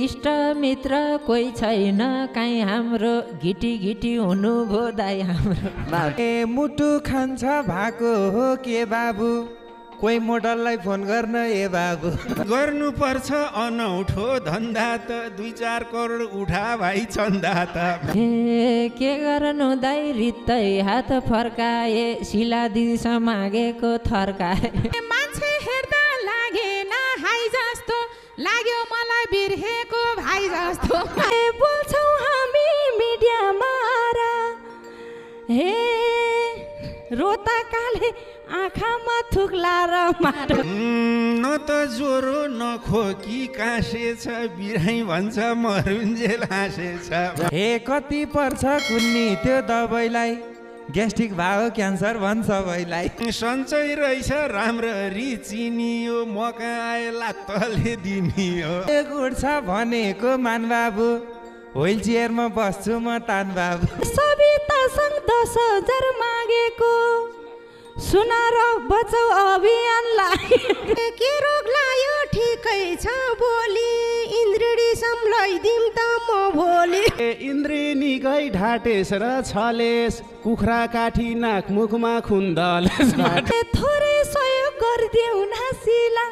इष्ट मित्र कोही छैन काहीँ हाम्रो घिटी घिटी हुनु भो दाइ हाम्रो ए मुटु खान्छ भएको हो के बाबु कोही मोडललाई फोन गर्न ए बाबु गर्नुपर्छ अनौठो धन्दा त 2-4 करोड उठा भाइ चन्दा त ए के गर्नु दाइ रित्तै हात फर्काए शिला दिदीसँग मागेको थर्काए मान्छे हेर्दा लागेन हाई जस्तो लाग्यो मलाई बिर्खेको भाइ जस्तो बोल्छौ हामी मिडियामा हे रोता काले आँखामा थुक्ला र माटो न त ज्वरो न खोकी कासे छ बिराई भन्छ मरुन्जेल हाँसे छ हे कति पर्छ कुन्नी त्यो दबाईलाई ग्यास्ट्रिक भयो क्यान्सर भन्छ सबैलाई सन्चै रहेछ राम्ररी चिनियो मका आएला तले दिनियो एक उठ्छ भनेको मान बाबु व्हिल चेयरमा बस्छु म तान बाबु सवितासँग 10,000 मागेको सुना र बचाउ अभियानलाई के रोग लायो ठिकै छ बोली इन्द्रिणी सम्लाइदिम त म भोलि इन्द्रिणी गई ढाटेस र छलेस कुखुरा काठी नाक मुखमा खुन्दलेस थोरै सहयोग गरिदेऊ न शिला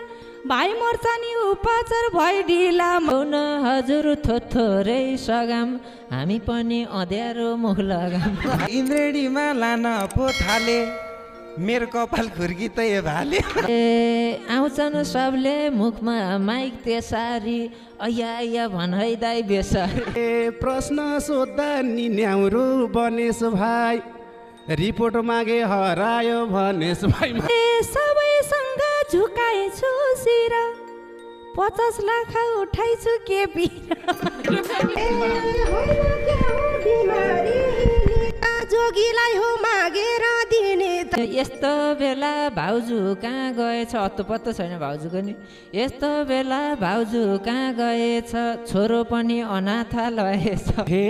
भाइ मर्छ नि उपचार भइ ढिला न हजुर थोरै सगाम हामी पनि अँध्यारो मुख लगाम इन्द्रेणीमा लान पो थाले मेरो कपाल खुर्की त ए भाले ए आउँछन् सबले मुखमा माइक त्यसरी अया भनै दाइ बेसरी ए प्रश्न सोद्धा नि न्याउरो बनेस भाइ रिपोर्ट मागे हरायो भनेस भाइ ए सबैसँग झुकाएछु शिर 50 लाख उठाइछु के जोगीलाई हो मागेर दिने यस्तो बेला भाउजू कहाँ गएछ अत्तो छैन भाउजूको नि यस्तो बेला भाउजू कहाँ गएछ छोरो पनि अनाथालयछ हे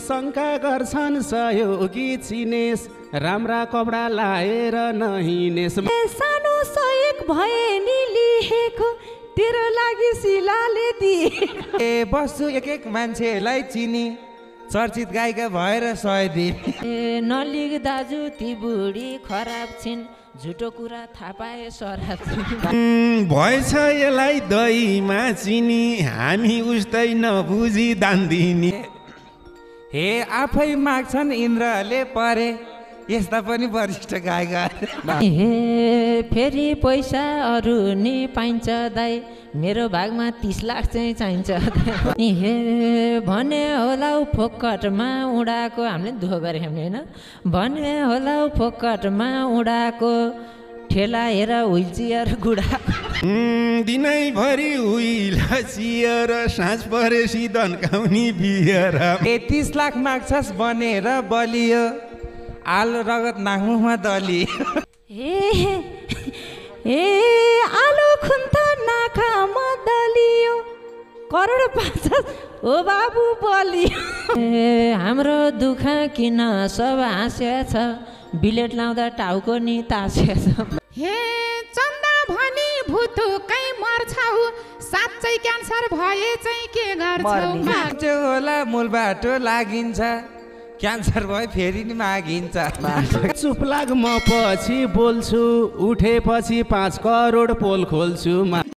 शङ्का गर्छन् सहयोगी चिनेस राम्रा कपडा लाएर नहिनेस सानो सहयोग भए नि लिएको तेरो लागि शिलाले दिए ए बस्छु एक मान्छेलाई चिनी चर्चित गायिका भएर 100 दिन ए नलिग दाजु ती बुढी खराब छिन् झुटो कुरा थाहा पाए सराब छिन् भएछ यसलाई दहीमा चिनी हामी उस्तै नबुझी दान दिने हे आफै माग्छन् इन्द्रले परे यस्ता पनि वरिष्ठ गायिका हे फेरि पैसा अरू नि पाइन्छ दाइ मेरो भागमा 30 लाख चाहिँ चाहिन्छ हे भने होला फोकटमा उडाएको हामीले दुःख गरेको होइन भने होला फोकटमा उडाएको ठेला हेर व्हिल चेयर गुडा दिनैभरि व्हिल चेयर साँझ परेसी दन्काउने बियर 30 लाख माग्छस् बनेर बलियो आलु रगत नाकमुखमा दलियो ए आलु खुन्त नाकामा दलियो करोड 5 ओ बाबु बलियो ए हाम्रो दुःख किन सब हाँस्या छ बिलेट लाउँदा टाउको नि तास्या छ हे चन्दा भनी भुतुकै मर्छौ साँच्चै क्यान्सर भए चाहिँ के गर्छौ होला मूल बाटो लागिन्छ क्यान्सर भयो फेरि नि मागिन्छ चुप लाग म पछि बोल्छु उठेपछि 5 करोड पोल खोल्छु